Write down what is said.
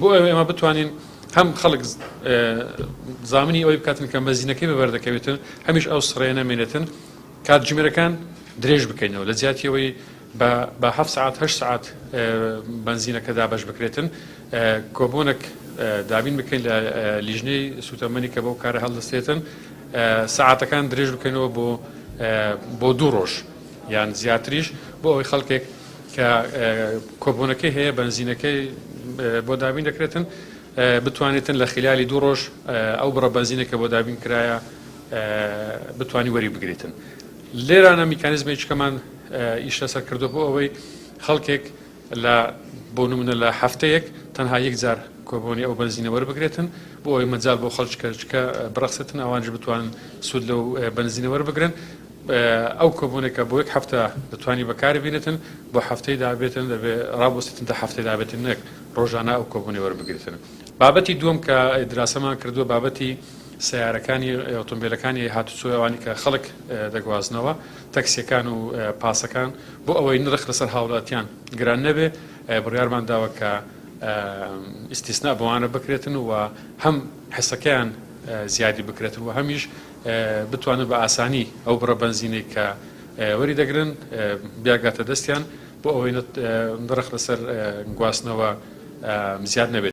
بۆ ئەوەی ئێمە بتوانین هەم خەڵک زامنی ئەوەی بکاتن کە بەنزینەکەی بەبەردەکەوێتن هەمیش ئەو سڕەیە نەمێنێتن کاتژمێرەکان درێژ بکەینەوە لە جیاتی ئەوەی بە هەفت سەعات هەشت سەعات بەنزینەکە دابەش بکرێتن کۆبۆنێک دابین بکەین لە لیژنەی سوتەمەنی کە بەو کارە هەڵدەستێتن سەعاتەکان درێژ بکەینەوە بۆ بۆ دوو ڕۆژ یان زیاتریش بۆ ئەوەی خەڵکێک کە کۆبۆنەکەی هەیە بەنزینەکەی بۆ دابین دەکرێتن بتوانێتن لە خلالی دوو ڕۆژ ئەو بڕە بەنزینە کە بۆ دابین کرایە بتوانی وەری بگریتن. لێرانە میکانیزمێکیکەمان ئیش لەسەر کردووە بۆ ئەوەی خەڵکێک لە بۆ نمونە لە هەفتەیەک تەنها یەک جار کۆبۆنی ئەو بەنزینە وەربگرێتن بۆ ئەوەی مەجال بۆ خەڵکەکە بڕەخسێتن ئەوانیش بتوانن سوود لەو بەنزینە وەربگرن ئەو کۆبۆنێکە بۆ یەک هەفتە دەتوانی بەکاری بینێتن بۆ هەفتەی دابێتن دەبێ ڕابوەستێتن تا هەفتەی دابێتن نەک ڕۆژانە ئەو کۆبۆنی وەربگرێتن بابەتی دووەم کە دراسەمان کردووە بابەتی سەیارەکانی ئۆتۆمبیلەکانی هاتوچۆی ئەوانی کە خەڵک دەگوازنەوە، تەکسیەکان و پاسەکان، بۆ ئەوەی نرخ لەسەر هاوڵاتیان گران نەبێ بڕیارمان داوە کە ئیستیسنا بۆوانە بکرێتن و هەم حسەکەیان زیادی بکرێتن و هەمیش بتوانن بە ئاسانی ئەو بڕە بەنزینەی کە وەری دەگرن بیاگاتە دەستیان بۆ ئەوەی نرخ لەسەر گواستنەوە زیاد نەبێت.